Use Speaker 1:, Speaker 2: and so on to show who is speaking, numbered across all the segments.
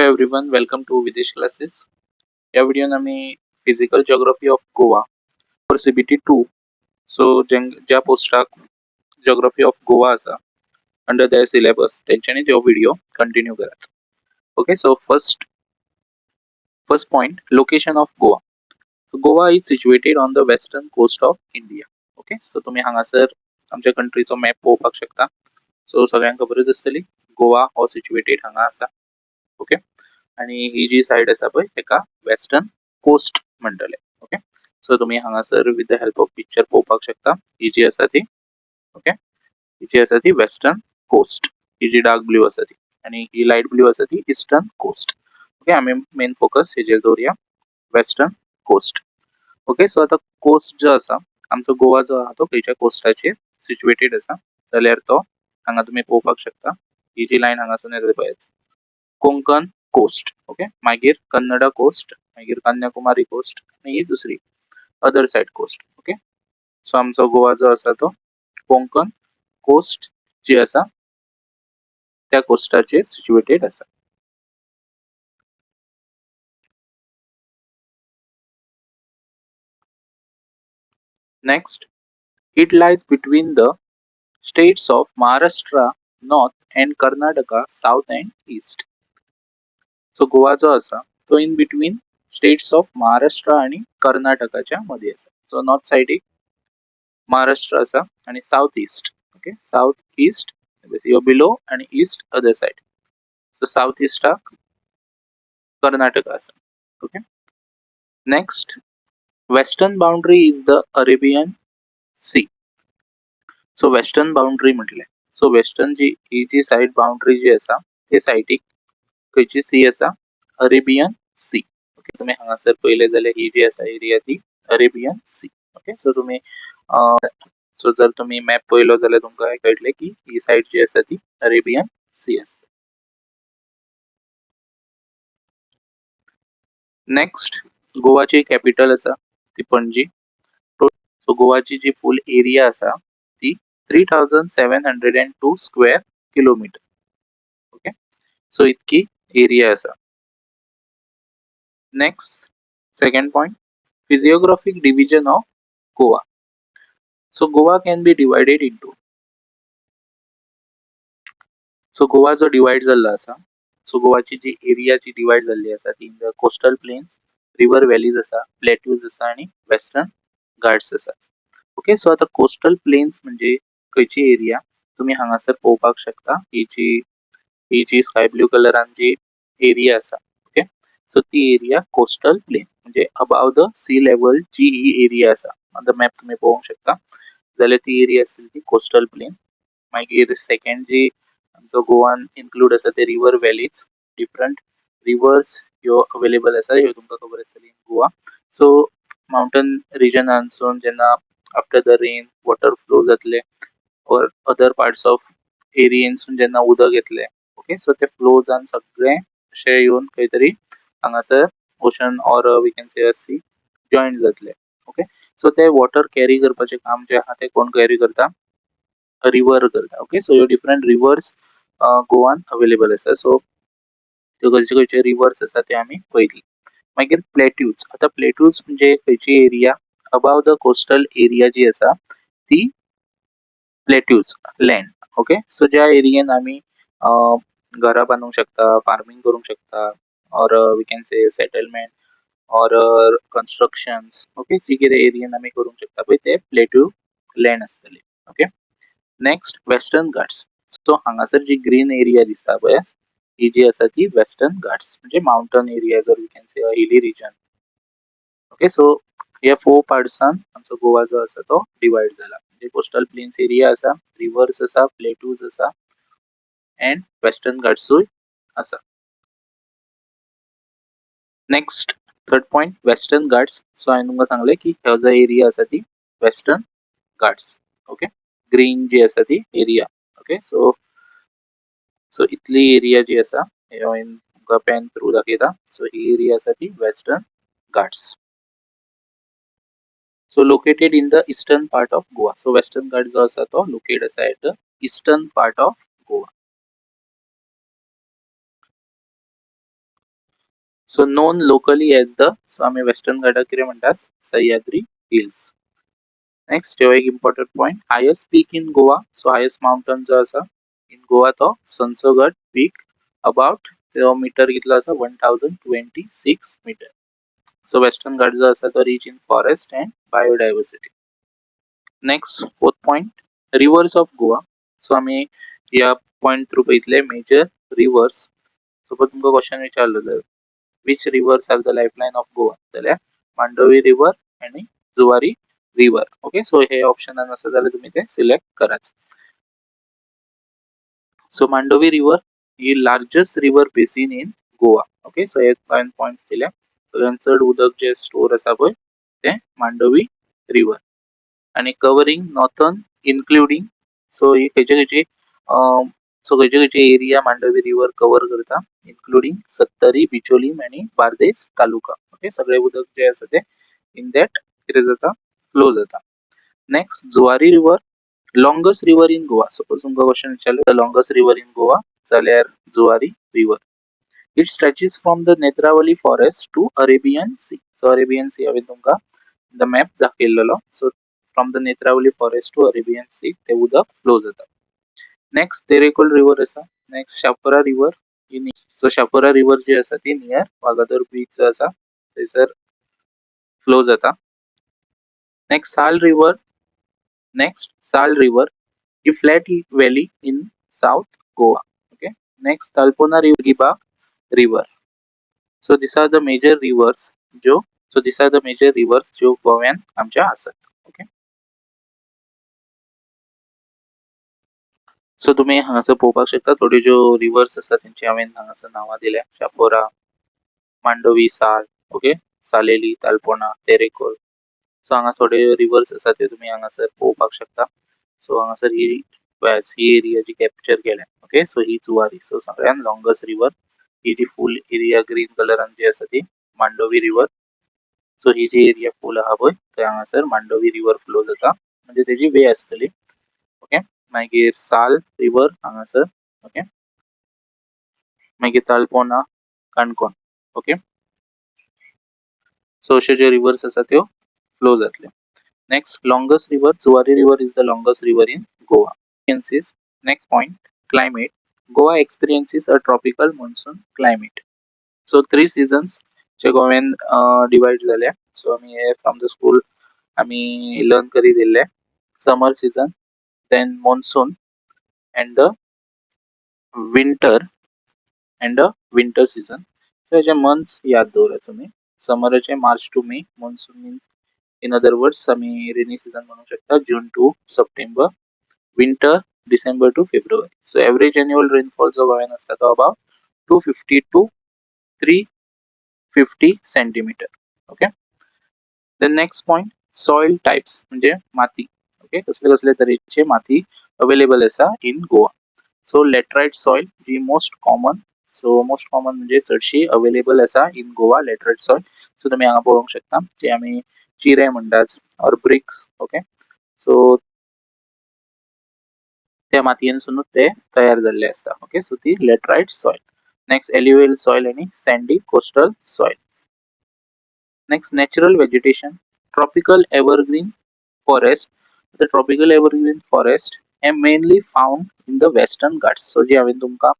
Speaker 1: Everyone, welcome to Videsh Classes. ह्या व्हिडिओन आमी physical geography of Goa for CBT 2. So ज्या पोस्टाक geography of Goa आसा under their syllabus, तेंच्यांनी हो व्हिडिओ कंटिन्यू करायचो. Okay, so first point, location of Goa. So Goa is situated on the western coast of India. Okay, so तुम्ही हांगासर आमच्या कंट्रीचो map पळोवपाक शकता. सो सगळ्यांक खबरूच आसतली, गोवा हो सिच्युएटेड हांगा आसा. ओके, आणि ही जी सायड आसा पळय, तेका वेस्टर्न कोस्ट म्हणटले. ओके, सो तुम्ही हांगासर with the help of picture पळोवपाक शकता, ही जी आसा ती, ओके, ही जी आसा ती वेस्टर्न कोस्ट, ही जी डार्क ब्लू आसा ती, आणि ही लायट ब्लू आसा ती इस्टर्न कोस्ट. ओके, आमी मेन फोकस हेजेर दवरुया, वेस्टर्न कोस्ट. ओके, सो आतां कोस्ट जो आसा आमचो, गोवा जो आहा तो खंयच्या कोस्टाचेर सिच्युएटेड आसा जाल्यार तो हांगा तुमी पळोवपाक शकता. ही जी लायन हांगासून येता पळयात, कोंकण कोस्ट, ओके, मागीर कन्नडा कोस्ट, मागीर कन्याकुमारी कोस्ट आनी ही दुसरी other side coast. Okay, so आमचो गोवा जो आसा तो कोंकण कोस्ट जी आसा त्या कोस्टाचेर सिच्युएटेड आसा. Next, it lies between the states of Maharashtra north and Karnataka south and east. So Goa जो आसा तो in between states of Maharashtra आणि कर्नाटकाच्या मध्ये आसा. सो नॉर्थ सायडीक महाराष्ट्र आसा आणि south east, okay, south east yo below आणि east other side. So south stock Karnataka आसा. Okay, next, western boundary is the Arabian Sea. So western boundary म्हटलें, सो वेस्टर्न जी ही जी सायड बाउंड्री जी आसा ते सायडीक खंयची सी आसा? Arabian C. ओके, तुमी हांगासर पळयलें जाल्यार ही जी आसा एरिया ती अरेबियन सी. ओके, सो तुमी सो जर तुमी मॅप पळयलो जाल्यार तुमकां कळटलें की ही सायड जी आसा ती अरेबियन सी आसता. नेक्स्ट, गोवाची कॅपिटल आसा ती पणजी. सो गोवाची जी फूल एरिया आसा ती 3702 square kilometre. Okay, so इतकी एरिया आसा. Next, second point, physiographic division of Goa. So Goa can be divided into, so Goa जो डिवायड जाल्लो आसा, सो गोवाची जी एरिया जी डिवायड जाल्ली आसा ती in the coastal plains, river valleys आसा, प्लेट्यूज आसा आणि वेस्टर्न घाट्स आसा. ओके, सो आता कोस्टल प्लेन्स म्हणजे खंयची एरिया? तुमी हांगासर पळोवपाक शकता, ही जी स्काय ब्लू कलरान जी एरिया आसा, ओके, सो ती एरिया कोस्टल प्लेन, म्हणजे अबाव the C level जी ही एरिया आसा, ऑन the map तुमी पळोवंक शकता जाल्यार ती एरिया आसतली ती कोस्टल प्लेन. मागीर सेकंड जी आमचो गोवान इन्क्लूड आसा ते रिवर व्हॅलीज. डिफरंट रिवर्स ह्यो अवेलेबल आसा, ह्यो तुमकां खबर आसतली इन गोवा. सो माउंटन रिजनानसून जेन्ना after the rain water flow जातले ऑर अदर पार्ट्स ऑफ एरियेनसून जेन्ना उदक येतलें, ओके, सो ते फ्लो जावन सगळें अशें येवन खंय तरी हांगासर ocean or we can say a sea join जातले. ओके, सो ते वॉटर कॅरी करपाचें काम जें आहा तें कोण कॅरी करता? रिवर करता. ओके, सो ह्यो डिफरंट रिवर्स गोवान अवेलेबल आसा. सो त्यो खंयचे खंयचे रिवर्स आसा ते आमी पळयतली. मागीर प्लेट्यूज. आतां प्लेट्यूज म्हणजे खंयची area? Above the coastal area जी आसा ती प्लेट्यूज लँड. ओके, सो ज्या एरियेन आमी घरां बांदूंक शकता, फार्मींग करूंक शकता or we can say settlement or constructions, okay, जी कितें एरियेन आमी करूंक शकता पळय, ते प्लेट्यू लँड आसतले. Okay, next, Western Ghats. So हांगासर जी ग्रीन एरिया दिसता पळय, ही जी आसा ती वेस्टर्न घाट्स, म्हणजे mountain areas or we can say hilly region. Okay, so ह्या फोर पार्ट्सान आमचो गोवा जो आसा तो डिवायड जाला, म्हणजे कोस्टल प्लेन्स एरिया आसा, रिवर्स आसा, प्लेट्यूज आसा एंड वेस्टर्न घाट्सूय आसा. Next, third point, Western Ghats. So हांवें तुमकां सांगलें की हो जो एरिया आसा ती वेस्टर्न घाट्स, ओके, ग्रीन जी आसा ती एरिया. ओके, सो इतली एरिया जी आसा, हे हांवें तुमकां पेन थ्रू दाखयता. सो ही एरिया आसा ती western Ghats. So located in the eastern part of Goa. So Western Ghat जो आसा तो लोकेट आसा at the eastern part of Goa. So known locally as the, so आमी वेस्टर्न घाटाक कितें म्हणटात? सह्याद्री हिल्स. नेक्स्ट हो एक important point, highest peak in Goa. So highest mountain जो आसा इन गोवा तो संसोगड पीक, अबाउट तो मिटर कितलो आसा? 1026 meter. So Western Ghat जो आसा तो rich in forest and biodiversity. Next, fourth point, rivers of Goa. So आमी ह्या पॉयंट थ्रू पळयतले मेजर रिवर्स. सपोज तुमकां क्वेश्चन विचारलो जर, which rivers are the lifeline of Goa, जाल्यार मांडोवी रिवर आनी जुवारी रिवर. ओके, सो हे ऑप्शनान आसा जाल्यार तुमी ते सिलेक्ट करात. So Mandovi river he largest river basin in Goa. Okay, so हे हांवें पॉयंट्स दिल्या. सगळ्यात चड उदक जे स्टोर आसा पळय तें मांडोवी रिवर आनी कवरींग नॉर्थन इन्क्लुडींग, सो ही खंयचे खंयची, सो खंयचे खंयचे एरिया मांडवी रिवर कवर करता? इन्क्लुडींग सत्तरी, बिचोलीम आनी बार्देस तालुका. ओके, सगळे उदक जे आसा ते इन that कितें जाता? फ्लो जाता. Next, Zuari River, longest river in Goa. Suppose तुमकां क्वेश्चन विचारलें, the longest river in Goa, जाल्यार Zuari river. It stretches from the Netravali forest to Arabian Sea. So Arabian Sea हांवें तुमकां the map दाखयल्लो. So from the Netravali forest to Arabian Sea ते उदक flow जाता. Next Terekhol river आसा. Next Chapora river in, so Chapora river जी आसा ती near Vagator beach जो आसा थंयसर फ्लो जाता. Next Sal river. Next Sal river he flat valley in South Goa. Okay, next Talpona river, river. So these are the major rivers ज्यो, so these are the major rivers ज्यो गोव्यान आमच्या आसात. Okay, so तुमी हांगासर पळोवपाक शकता, थोड्यो ज्यो रिवर्स आसा तेंची हांवें हांगासर नांवां दिल्या, शापोरा, मांडोवी, साल, ओके, सालेली, तालपोणा, तेरेखोल. सो हांगा थोडे रिवर्स आसा ते तुमी हांगासर पळोवपाक शकता. सो हांगासर ही ही एरिया जी कॅप्चर केल्या, ओके, सो ही जुवारी, सो सगळ्यान लॉंगस्ट रिवर. ही जी फूल एरिया ग्रीन कलरान जी आसा ती मांडोवी रिवर. सो ही जी एरिया फूल आहा पळय थंय हांगासर मांडोवी रिवर फ्लो जाता, म्हणजे तेजी वे आसतली. ओके, मागीर साल रिवर हांगासर. ओके, मागीर तालपोना, काणकोण. ओके, सो अश्यो ज्यो रिवर्स आसा त्यो फ्लो जातल्यो. Next, longest river, Zuari River is the longest river in Goa. Next point, climate. Goa experiences a tropical monsoon climate. So three seasons जे गोव्यान डिवायड जाल्या, सो आमी हे फ्रॉम the school आमी लर्न करीत येयल्ले, summer season, then monsoon and the winter and the winter season. So हेजे months याद दवरात तुमी. समराचे March to May, monsoon means, in other words, आमी रेनी सिजन म्हणूंक शकता, June to September, winter December to February. So average annual rainfall जो गोव्यान आसता तो about 250 to 350 centimeter. Okay, the next point, soil types, म्हणजे माती. ओके, कसले कसले तरेचे माती अवेलेबल आसा in Goa? So laterite soil ji most common. So most common म्हणजे चडशी अवेलेबल आसा in Goa laterite soil. So तुमी हांगा पळोवंक शकता, जे आमी चिरे म्हणटात ऑर ब्रिक्स. ओके, सो त्या मातयेनसूनच ते तयार जाल्ले आसता. ओके, सो ती laterite soil. Next, alluvial soil आनी sandy coastal soil. Next, natural vegetation, tropical evergreen forest. The tropical evergreen forest hey mainly found in the Western Ghats. So जी हांवें तुमकां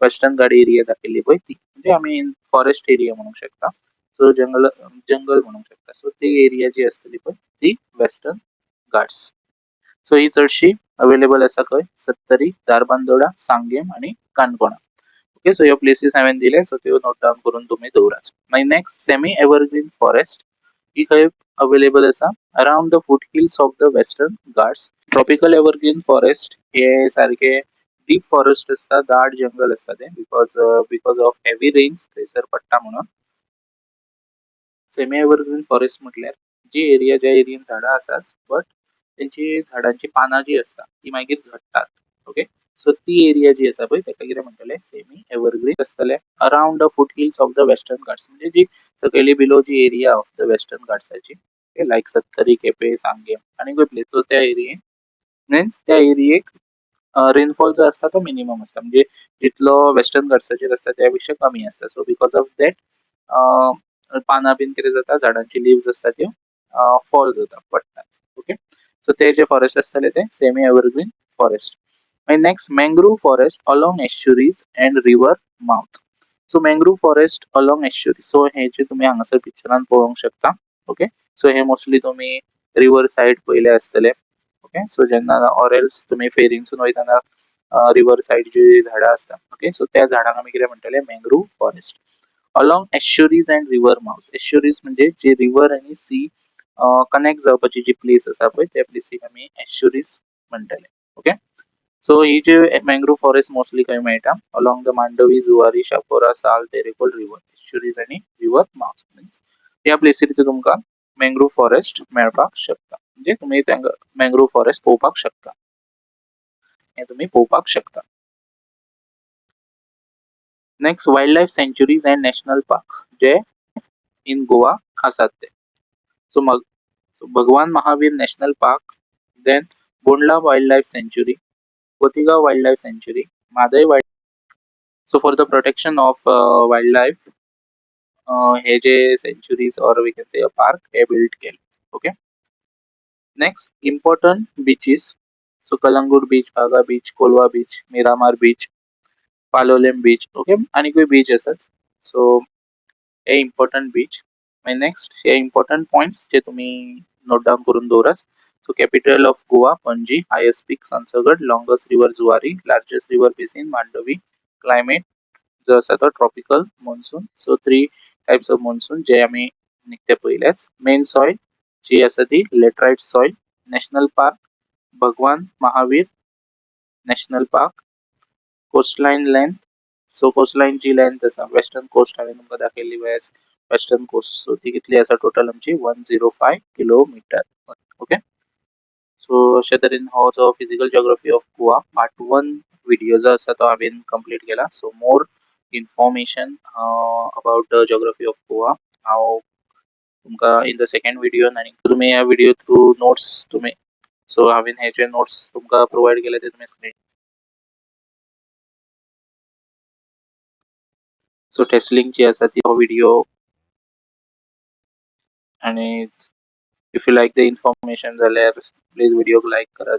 Speaker 1: वेस्टर्न घाट एरिया दाखयल्ली पळय ती, म्हणजे आमी फॉरेस्ट एरिया म्हणूंक शकता, सो जंगल जंगल म्हणूंक शकता. सो ती एरिया जी आसतली पळय ती वेस्टर्न घाट्स. सो ही चडशी अवेलेबल आसा खंय? सत्तरी, धारबांदोडा, सांगेम आनी काणकोणा. ओके, सो ह्यो प्लेसीस हांवें दिले, सो त्यो नोट डावन करून तुमी दवरात. मागीर नेक्स्ट, सेमी एवरग्रीन फॉरेस्ट ही खंय अवेलेबल आसा? Around the foot hills of the Western Ghats. Tropical evergreen forest हे सारके डीप फॉरेस्ट आसता, दाट जंगल आसता ते, because of heavy rains थंयसर पडटा म्हणून. सेमी एवरग्रीन फॉरेस्ट म्हटल्यार जी एरिया, ज्या एरियेन झाडां आसात बट तेंची झाडांची पानां जी आसता ती मागीर झडटात. ओके, सो ती एरिया जी आसा पळय ताका कितें म्हणटले? सेमी एवरग्रीन आसतले around the foot hills of the Western Ghats, म्हणजे जी सकयली below ji area of the western घाट्साची, लायक सत्तरी, केपे, सांगेम आनी प्लेस. सो त्या एरियेन, मिन्स त्या एरियेक रेनफॉल जो आसता तो मिनिमम आसता, म्हणजे जितलो वेस्टर्न घाट्साचेर आसता त्या पेक्षा कमी आसता. So because of that पानां बीन कितें जाता, झाडांची लिव्स आसता त्यो फॉल जाता, पडटात. ओके, सो ते जे फॉरेस्ट आसतले ते सेमी एव्हरग्रीन फॉरेस्ट. मागीर next, mangrove forest along estuaries and river mouth. So mangrove forest along estuary, so हे जे तुमी हांगासर पिक्चरान पळोवंक शकता. ओके, सो हे मोस्टली तुमी रिवर सायड पयले आसतले. ओके, सो जेन्ना ऑर एल्स तुमी फेरीनसून वयतना रिवर सायड जी झाडां आसता, ओके, सो त्या झाडांक आमी कितें म्हणटले? Mangrove forest along estuaries and river mouth. Estuaries म्हणजे जी रिवर आनी सी कनेक्ट जावपाची जी प्लेस आसा पळय, त्या प्लेसीक आमी एश्युरीज म्हणटले. ओके, सो ही जी मँग्रोव फॉरेस्ट मोस्टली खंय मेळटा? Along the Mandovi, Zuari, Chapora, Sal, Terekhol river. Estuaries आनी रिवर माउथ मिन्स ह्या प्लेसीर तुमकां मँग्रोव फॉरेस्ट मेळपाक शकता, म्हणजे तुमी तांकां मँग्रोव फॉरेस्ट पळोवपाक शकता, हे तुमी पळोवपाक शकता. Next, wild life sanctuaries and national parks J in Goa आसात ते. So mug Bhagwan Mahavir national park, then Bondla wild life sanctuary, Cotigao wild life sanctuary, Mhadei wild. So for the protection of wild life hey J sanctuaries or we can say a park hey build केले. Okay, next, important beaches. So Calangute beach, Baga beach, Colva beach, Miramar beach, Palolem beach. Okay, आनीकूय beach आसात. So हे important beach. मागीर next, हे important points जे तुमी note down करून दवरात. So capital of Goa, Panaji, highest peak, Sonsoghad, longest river, Zuari, largest river basin, Mandovi, climate जो आसा तो tropical monsoon. So three types of monsoon जे आमी निकते पळयल्याच. मेन सॉयल जी आसा ती laterite soil. National park, Bhagwan Mahavir national park. Coastline length, so coastline ji length आसा, western coast हांवें तुमकां दाखयल्ली, वेस्टर्न कोस्ट, सो ती कितली आसा टोटल आमची? 105 kilometer. Okay, so अशे तरेन हो जो physical geography of Goa part one video जो आसा तो हांवें कंप्लीट केला. So more information about the geography of Goa हांव तुमकां इन the second व्हिडियोन, आनी तुमी ह्या व्हिडियो थ्रू नोट्स तुमी, सो हांवें हे जे नोट्स तुमकां प्रोवायड केले ते तुमी स्क्रीन. सो टेस्ट लिंक जी आसा ती हो व्हिडियो, आनी if you like the information जाल्यार प्लीज व्हिडियोक लायक करात.